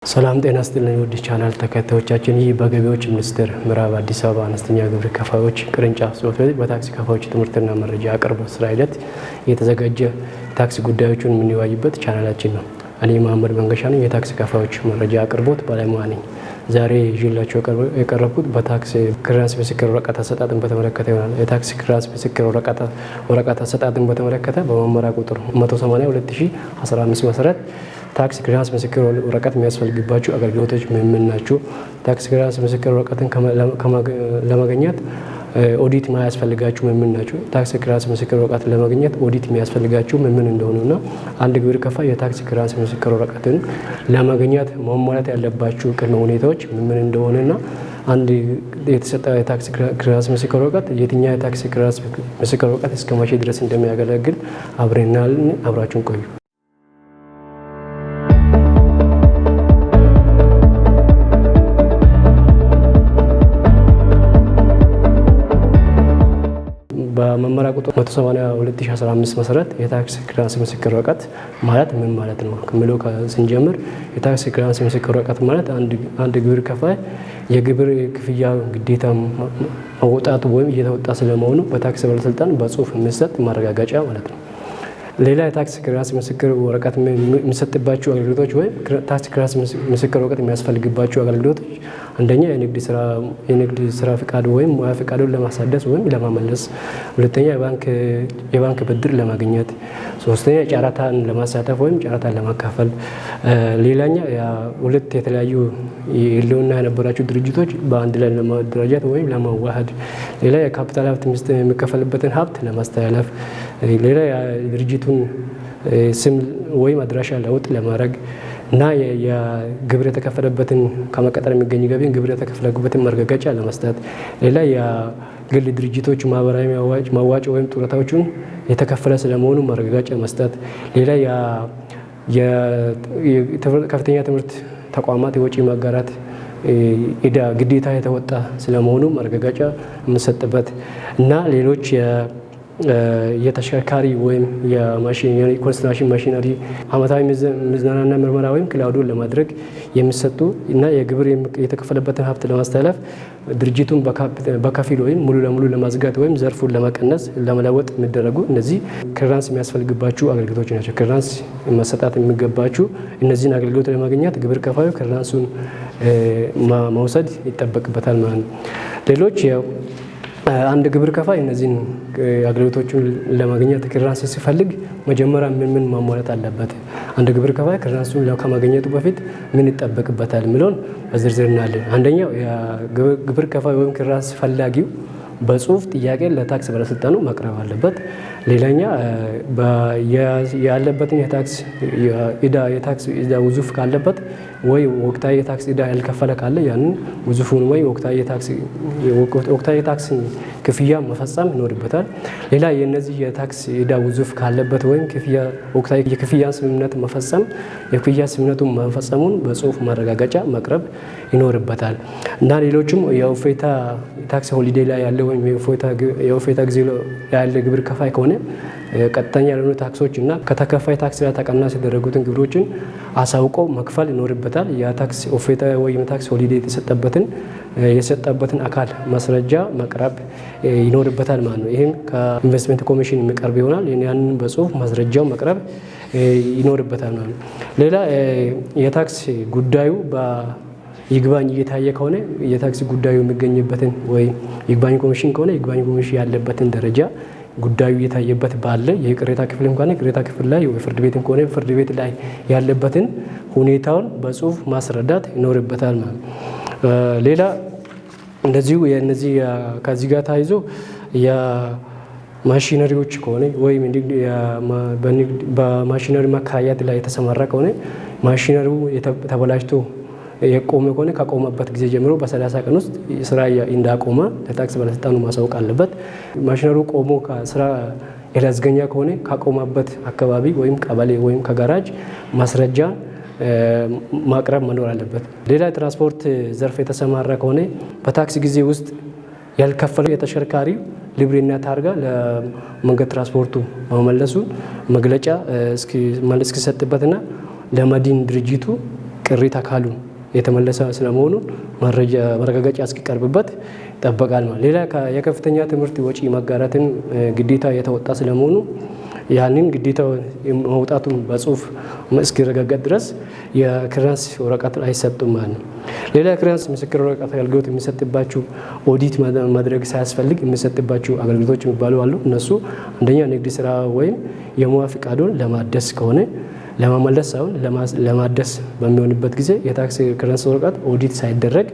ሰላም ጤና ይስጥልኝ ውድ ቻናል ተከታዮቻችን፣ ይህ በገቢዎች ሚኒስቴር ምዕራብ አዲስ አበባ አነስተኛ ግብር ከፋዮች ቅርንጫፍ ጽሕፈት ቤት በታክስ ከፋዮች ትምህርትና መረጃ አቅርቦት ስራ ሂደት የተዘጋጀ ታክስ ጉዳዮችን የምንወያይበት ቻናላችን ነው። እኔ መሀመድ መንገሻ ነኝ፣ የታክስ ከፋዮች መረጃ አቅርቦት ባለሙያ ነኝ። ዛሬ ይዤላችሁ የቀረብኩት በታክስ clearance ምስክር ወረቀት አሰጣጥን በተመለከተ ይሆናል። የታክስ clearance ምስክር ወረቀት አሰጣጥን በተመለከተ በመመሪያ ቁጥር 180/2015 መሰረት ታክስ clearance ምስክር ወረቀት የሚያስፈልግባቸው አገልግሎቶች ምን ምን ናቸው? ታክስ clearance ምስክር ወረቀትን ለማግኘት ኦዲት ማያስፈልጋችሁ ምን ምን ናቸው? ታክስ clearance ምስክር ወረቀት ለማግኘት ኦዲት የሚያስፈልጋችሁ ምን ምን እንደሆኑና አንድ ግብር ከፋይ የታክስ clearance ምስክር ወረቀትን ለማግኘት ማሟላት ያለባችሁ ቅድመ ሁኔታዎች ምን ምን እንደሆነና አንድ የተሰጠ የታክስ clearance ምስክር ወረቀት የትኛው የታክስ clearance ምስክር ወረቀት እስከ መቼ ድረስ እንደሚያገለግል አብረን እናያለን። አብራችሁን ቆዩ። በመመሪያ ቁጥር 180/2015 መሰረት የታክስ clearance ምስክር ወረቀት ማለት ምን ማለት ነው ከሚለው ስንጀምር፣ የታክስ clearance ምስክር ወረቀት ማለት አንድ ግብር ከፋይ የግብር ክፍያ ግዴታ መወጣቱ ወይም እየተወጣ ስለመሆኑ በታክስ ባለስልጣን በጽሁፍ የሚሰጥ ማረጋገጫ ማለት ነው። ሌላ የታክስ clearance ምስክር ወረቀት የሚሰጥባቸው አገልግሎቶች ወይም ታክስ clearance ምስክር ወረቀት የሚያስፈልግባቸው አገልግሎቶች፣ አንደኛ የንግድ ስራ ፍቃድ ወይም ሙያ ፍቃዱን ለማሳደስ ወይም ለማመለስ፣ ሁለተኛ የባንክ ብድር ለማግኘት፣ ሶስተኛ ጨረታን ለማሳተፍ ወይም ጨረታን ለማካፈል፣ ሌላኛ ሁለት የተለያዩ ህልውና የነበራቸው ድርጅቶች በአንድ ላይ ለማደራጀት ወይም ለማዋሃድ፣ ሌላ የካፒታል ሀብት የሚከፈልበትን ሀብት ለማስተላለፍ፣ ሌላ የድርጅቱን ስም ወይም አድራሻ ለውጥ ለማድረግ እና የግብር የተከፈለበትን ከመቀጠር የሚገኝ ገቢን ግብር የተከፈለበትን ማረጋገጫ ለመስጠት፣ ሌላ የግል ድርጅቶች ማህበራዊ መዋጮ ወይም ጡረታዎቹን የተከፈለ ስለመሆኑ ማረጋገጫ መስጠት፣ ሌላ የከፍተኛ ትምህርት ተቋማት የወጪ ማጋራት ዕዳ ግዴታ የተወጣ ስለመሆኑ ማረጋገጫ የምሰጥበት እና ሌሎች የተሽከርካሪ ወይም የኮንስትራክሽን ማሽነሪ አመታዊ ምዘናና ምርመራ ወይም cloud ኡን ለማድረግ የሚሰጡ እና የግብር የተከፈለበትን ሀብት ለማስተላለፍ፣ ድርጅቱን በከፊል ወይም ሙሉ ለሙሉ ለማዝጋት ወይም ዘርፉን ለመቀነስ፣ ለመለወጥ የሚደረጉ እነዚህ clearance የሚያስፈልግባቸው አገልግሎቶች ናቸው። Clearance መሰጣት የሚገባቸው እነዚህን አገልግሎት ለማግኘት ግብር ከፋዩ clearance ኡን መውሰድ ይጠበቅበታል ማለት ነው። ሌሎች አንድ ግብር ከፋይ እነዚህን አገልግሎቶችን ለማግኘት clearance ሲፈልግ መጀመሪያ ምን ምን ማሟላት አለበት? አንድ ግብር ከፋይ clearance ኡን ከማግኘቱ በፊት ምን ይጠበቅበታል የሚለውን በዝርዝር እናያለን። አንደኛው ግብር ከፋይ ወይም clearance ፈላጊው በጽሁፍ ጥያቄ ለታክስ ባለስልጣኑ ማቅረብ አለበት። ሌላኛ ያለበትን የታክስ ዕዳ ውዙፍ ካለበት ወይ ወቅታዊ የታክስ ዕዳ ያልከፈለ ካለ ያንን ውዙፉን ወይ ወቅታዊ የታክስ ክፍያ መፈጸም ይኖርበታል። ሌላ የነዚህ የታክስ ዕዳ ውዙፍ ካለበት ወይም ወቅታዊ የክፍያ ስምምነት መፈጸም የክፍያ ስምምነቱን መፈጸሙን በጽሁፍ ማረጋገጫ ማቅረብ ይኖርበታል እና ሌሎችም የእፎይታ tax holiday ላይ ያለ ወይም የእፎይታ ጊዜ ያለ ግብር ከፋይ ከሆነ ቀጥተኛ ያልሆኑ ታክሶች እና ከተከፋይ ታክስ ላይ ተቀናሽ የተደረጉትን ግብሮችን አሳውቆ መክፈል ይኖርበታል። የታክስ እፎይታ ወይም tax holiday የሰጠበትን አካል ማስረጃ ማቅረብ ይኖርበታል ማለት ነው። ይህም ከኢንቨስትመንት ኮሚሽን የሚቀርብ ይሆናል። ያንን በጽሁፍ ማስረጃው መቅረብ ይኖርበታል ማለት ነው። ሌላ የታክስ ጉዳዩ ይግባኝ እየታየ ከሆነ የታክስ ጉዳዩ የሚገኝበትን ወይ ይግባኝ ኮሚሽን ከሆነ ይግባኝ ኮሚሽን ያለበትን ደረጃ፣ ጉዳዩ እየታየበት ባለ የቅሬታ ክፍልም ከሆነ ቅሬታ ክፍል ላይ ወይ ፍርድ ቤትም ከሆነ ፍርድ ቤት ላይ ያለበትን ሁኔታውን በጽሁፍ ማስረዳት ይኖርበታል ማለት ነው። ሌላ እንደዚሁ የነዚህ ከዚህ ጋር ተያይዞ የማሽነሪዎች ከሆነ ወይም በማሽነሪ ማከራየት ላይ የተሰማራ ከሆነ ማሽነሪው ተበላሽቶ የቆመ ከሆነ ከቆመበት ጊዜ ጀምሮ በ30 ቀን ውስጥ ስራ እንዳቆመ ለታክስ ባለስልጣኑ ማሳወቅ አለበት። ማሽነሪው ቆሞ ስራ ያላስገኘ ከሆነ ካቆመበት አካባቢ ወይም ቀበሌ ወይም ከጋራጅ ማስረጃ ማቅረብ መኖር አለበት። ሌላ የትራንስፖርት ዘርፍ የተሰማራ ከሆነ በታክስ ጊዜ ውስጥ ያልከፈለው የተሽከርካሪ ሊብሬና ታርጋ ለመንገድ ትራንስፖርቱ መመለሱን መግለጫ እስኪሰጥበትና ለመድን ድርጅቱ ቅሪት አካሉ የተመለሰ ስለመሆኑ መረጃ ማረጋገጫ እስኪቀርብበት ይጠበቃል ማለት። ሌላ የከፍተኛ ትምህርት ወጪ መጋራትን ግዴታ የተወጣ ስለመሆኑ ያንን ግዴታ መውጣቱን በጽሁፍ እስኪረጋገጥ ድረስ የ clearance ወረቀት አይሰጡም ማለት ነው። ሌላ የ clearance ምስክር ወረቀት አገልግሎት የሚሰጥባቸው ኦዲት ማድረግ ሳያስፈልግ የሚሰጥባቸው አገልግሎቶች የሚባሉ አሉ። እነሱ አንደኛ ንግድ ስራ ወይም የሙያ ፍቃዱን ለማደስ ከሆነ፣ ለመመለስ ሳይሆን ለማደስ በሚሆንበት ጊዜ የታክስ clearance ወረቀት ኦዲት ሳይደረግ፣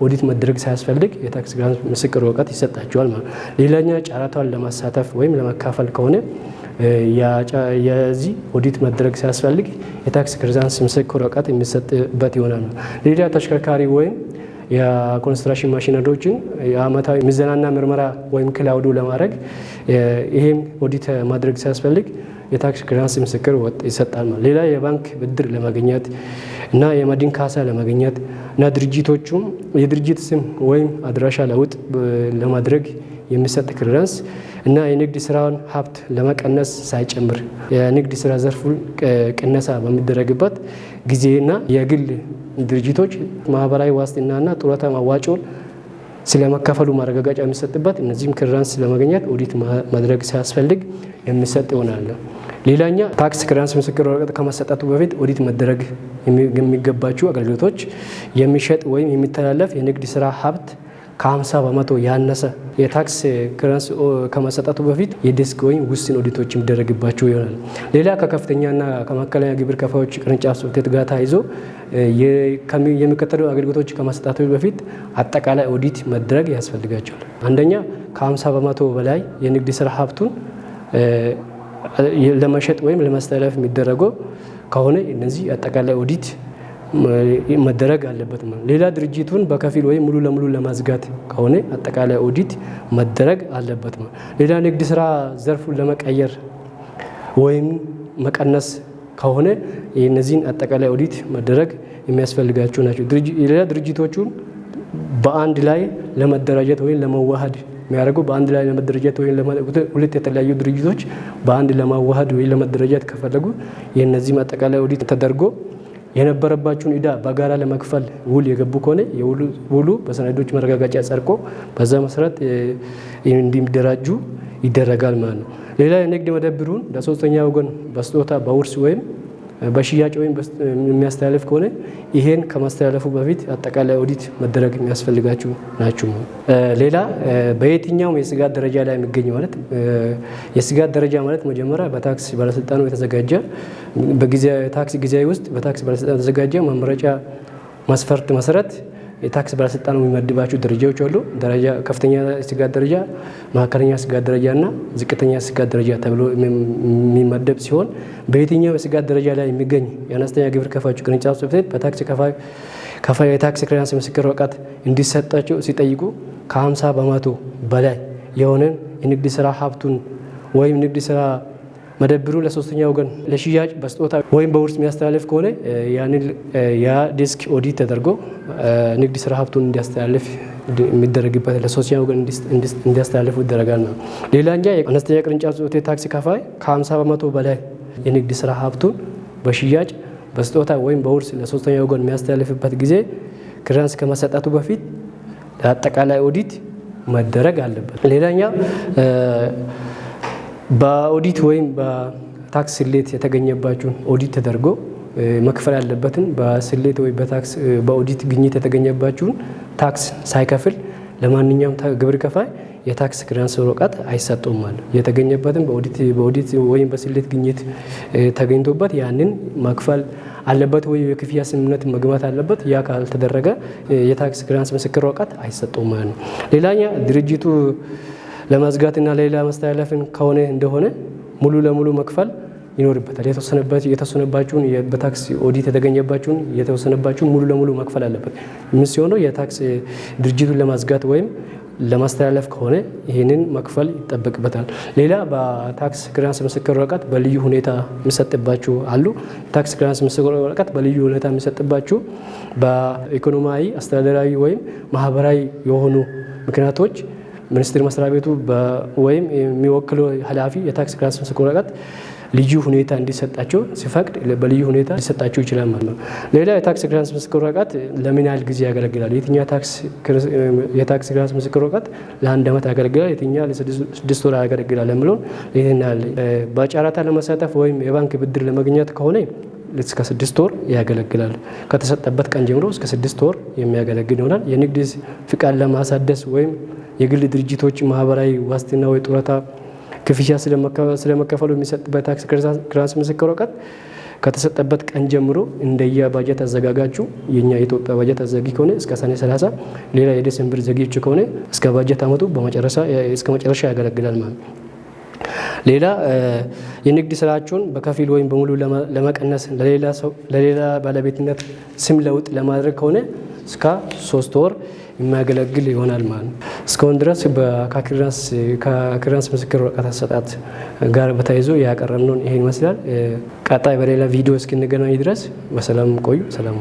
ኦዲት መደረግ ሳያስፈልግ የታክስ clearance ምስክር ወረቀት ይሰጣቸዋል ማለት ነው። ሌላኛ ጨረታን ለማሳተፍ ወይም ለመካፈል ከሆነ የዚህ ኦዲት መደረግ ሳያስፈልግ የታክስ clearance ምስክር ወረቀት የሚሰጥበት ይሆናል። ሌላ ተሽከርካሪ ወይም የኮንስትራክሽን ማሽነሪዎችን የአመታዊ ምዘናና ምርመራ ወይም ክላውዱ ለማድረግ ይሄም ኦዲት ማድረግ ሳያስፈልግ የታክስ clearance ምስክር ይሰጣል ማለት። ሌላ የባንክ ብድር ለማግኘት እና የመድን ካሳ ለማግኘት እና ድርጅቶቹም የድርጅት ስም ወይም አድራሻ ለውጥ ለማድረግ የሚሰጥ clearance እና የንግድ ስራውን ሀብት ለመቀነስ ሳይጨምር የንግድ ስራ ዘርፉን ቅነሳ በሚደረግበት ጊዜና የግል ድርጅቶች ማህበራዊ ዋስትናና ጡረታ መዋጮን ስለመከፈሉ ማረጋገጫ የሚሰጥበት እነዚህም clearance ለማግኘት ኦዲት ማድረግ ሳያስፈልግ የሚሰጥ ይሆናል። ሌላኛ ታክስ clearance ምስክር ወረቀት ከመሰጠቱ በፊት ኦዲት መደረግ የሚገባቸው አገልግሎቶች የሚሸጥ ወይም የሚተላለፍ የንግድ ስራ ሀብት ከ50% ያነሰ የታክስ clearance ከመሰጠቱ በፊት የዴስክ ወይም ውስን ኦዲቶች የሚደረግባቸው ይሆናል። ሌላ ከከፍተኛና ከመካከለኛ ግብር ከፋዮች ቅርንጫፍ ጽሕፈት ቤት ጋር ተያይዞ የሚከተሉ አገልግሎቶች ከመሰጠቱ በፊት አጠቃላይ ኦዲት መደረግ ያስፈልጋቸዋል። አንደኛ ከ50% በላይ የንግድ ስራ ሀብቱን ለመሸጥ ወይም ለማስተላለፍ የሚደረገው ከሆነ እነዚህ አጠቃላይ ኦዲት መደረግ አለበት። ሌላ ድርጅቱን በከፊል ወይም ሙሉ ለሙሉ ለማዝጋት ከሆነ አጠቃላይ ኦዲት መደረግ አለበት። ሌላ ንግድ ስራ ዘርፉን ለመቀየር ወይም መቀነስ ከሆነ እነዚህን አጠቃላይ ኦዲት መደረግ የሚያስፈልጋቸው ናቸው። ሌላ ድርጅቶቹን በአንድ ላይ ለመደራጀት ወይም ለመዋሃድ የሚያደርጉ፣ በአንድ ላይ ለመደራጀት ወይም ሁለት የተለያዩ ድርጅቶች በአንድ ለማዋሃድ ወይም ለመደራጀት ከፈለጉ የእነዚህም አጠቃላይ ኦዲት ተደርጎ፣ የነበረባቸውን ዕዳ በጋራ ለመክፈል ውል የገቡ ከሆነ ውሉ በሰነዶች ማረጋገጫ ጸድቆ በዛ መሰረት እንዲደራጁ ይደረጋል ማለት ነው። ሌላ የንግድ መደብሩን ለሶስተኛ ወገን በስጦታ፣ በውርስ ወይም በሽያጭ ወይም የሚያስተላልፍ ከሆነ ይሄን ከማስተላለፉ በፊት አጠቃላይ ኦዲት መደረግ የሚያስፈልጋቸው ናቸው። ሌላ በየትኛውም የስጋት ደረጃ ላይ የሚገኝ ማለት፣ የስጋት ደረጃ ማለት መጀመሪያ በታክስ ባለስልጣኑ የተዘጋጀ በታክስ ጊዜያዊ ውስጥ በታክስ ባለስልጣኑ የተዘጋጀ መምረጫ መስፈርት መሰረት የታክስ ባለስልጣኑ የሚመድባቸው ደረጃዎች አሉ። ደረጃ ከፍተኛ ስጋት ደረጃ፣ መካከለኛ ስጋት ደረጃ እና ዝቅተኛ ስጋት ደረጃ ተብሎ የሚመደብ ሲሆን በየትኛው የስጋት ደረጃ ላይ የሚገኝ የአነስተኛ ግብር ከፋዮች ቅርንጫፍ ጽሕፈት ቤት በታክስ ከፋይ የታክስ clearance ምስክር ወረቀት እንዲሰጣቸው ሲጠይቁ ከ50% በላይ የሆነን የንግድ ስራ ሀብቱን ወይም ንግድ ስራ መደብሩ ለሶስተኛ ወገን ለሽያጭ፣ በስጦታ ወይም በውርስ የሚያስተላልፍ ከሆነ ያንን ያ ዴስክ ኦዲት ተደርጎ ንግድ ስራ ሀብቱን እንዲያስተላልፍ የሚደረግበት ለሶስተኛ ወገን እንዲያስተላልፉ ይደረጋል ነው። ሌላኛ አነስተኛ ቅርንጫፍ ጽሕፈት ቤት ታክስ ከፋይ ከ50% በላይ የንግድ ስራ ሀብቱን በሽያጭ፣ በስጦታ ወይም በውርስ ለሶስተኛ ወገን የሚያስተላልፍበት ጊዜ clearance ከመሰጠቱ በፊት ለአጠቃላይ ኦዲት መደረግ አለበት። ሌላኛ በኦዲት ወይም በታክስ ስሌት የተገኘባቸውን ኦዲት ተደርጎ መክፈል ያለበትን በስሌት ወይ በታክስ በኦዲት ግኝት የተገኘባቸውን ታክስ ሳይከፍል ለማንኛውም ግብር ከፋይ የታክስ clearance ወረቀት አይሰጡም ማለት። የተገኘበትን በኦዲት ወይም በስሌት ግኝት ተገኝቶበት ያንን መክፈል አለበት ወይ የክፍያ ስምምነት መግባት አለበት። ያ ካልተደረገ የታክስ clearance ምስክር ወረቀት አይሰጡም ማለት ነው። ሌላኛ ድርጅቱ ለመዝጋትና ለሌላ ማስተላለፍን ከሆነ እንደሆነ ሙሉ ለሙሉ መክፈል ይኖርበታል። የተወሰነባቸውን በታክስ ኦዲት የተገኘባቸውን የተወሰነባቸውን ሙሉ ለሙሉ መክፈል አለበት። ምን ሲሆነው የታክስ ድርጅቱን ለማዝጋት ወይም ለማስተላለፍ ከሆነ ይህንን መክፈል ይጠበቅበታል። ሌላ በታክስ clearance ምስክር ወረቀት በልዩ ሁኔታ የሚሰጥባቸው አሉ። ታክስ clearance ምስክር ወረቀት በልዩ ሁኔታ የሚሰጥባቸው በኢኮኖሚያዊ፣ አስተዳደራዊ ወይም ማህበራዊ የሆኑ ምክንያቶች ሚኒስቴር መስሪያ ቤቱ ወይም የሚወክለው ኃላፊ የታክስ clearance ምስክር ወረቀት ልዩ ሁኔታ እንዲሰጣቸው ሲፈቅድ በልዩ ሁኔታ ሊሰጣቸው ይችላል ማለት ነው። ሌላ የታክስ clearance ምስክር ወረቀት ለምን ያህል ጊዜ ያገለግላል? የትኛው የታክስ clearance ምስክር ወረቀት ለ1 ዓመት ያገለግላል፣ የትኛው ለ6 ወር ያገለግላል የሚለውን ይህናል። በጨረታ ለመሳተፍ ወይም የባንክ ብድር ለማግኘት ከሆነ እስከ 6 ወር ያገለግላል። ከተሰጠበት ቀን ጀምሮ እስከ 6 ወር የሚያገለግል ይሆናል። የንግድ ፍቃድ ለማሳደስ ወይም የግል ድርጅቶች ማህበራዊ ዋስትና ወይ ጡረታ ክፍያ ስለመከፈሉ የሚሰጥበት ታክስ clearance ምስክር ወረቀት ከተሰጠበት ቀን ጀምሮ እንደየ ባጀት አዘጋጋቹ የኛ የኢትዮጵያ ባጀት አዘጊ ከሆነ እስከ ሰኔ 30፣ ሌላ የ December ዘጊዎች ከሆነ እስከ ባጀት አመቱ በመጨረሻ እስከ መጨረሻ ያገለግላል ማለት ነው። ሌላ የንግድ ስራቸውን በከፊል ወይም በሙሉ ለመቀነስ፣ ለሌላ ሰው ለሌላ ባለቤትነት ስም ለውጥ ለማድረግ ከሆነ እስከ 3 ወር የሚያገለግል ይሆናል ማለት ነው። እስካሁን ድረስ ከ clearance ምስክር ወረቀት አሰጣጥ ጋር በተያይዞ ያቀረብነውን ይሄን ይመስላል። ቀጣይ በሌላ ቪዲዮ እስክንገናኝ ድረስ በሰላም ቆዩ። ሰላም።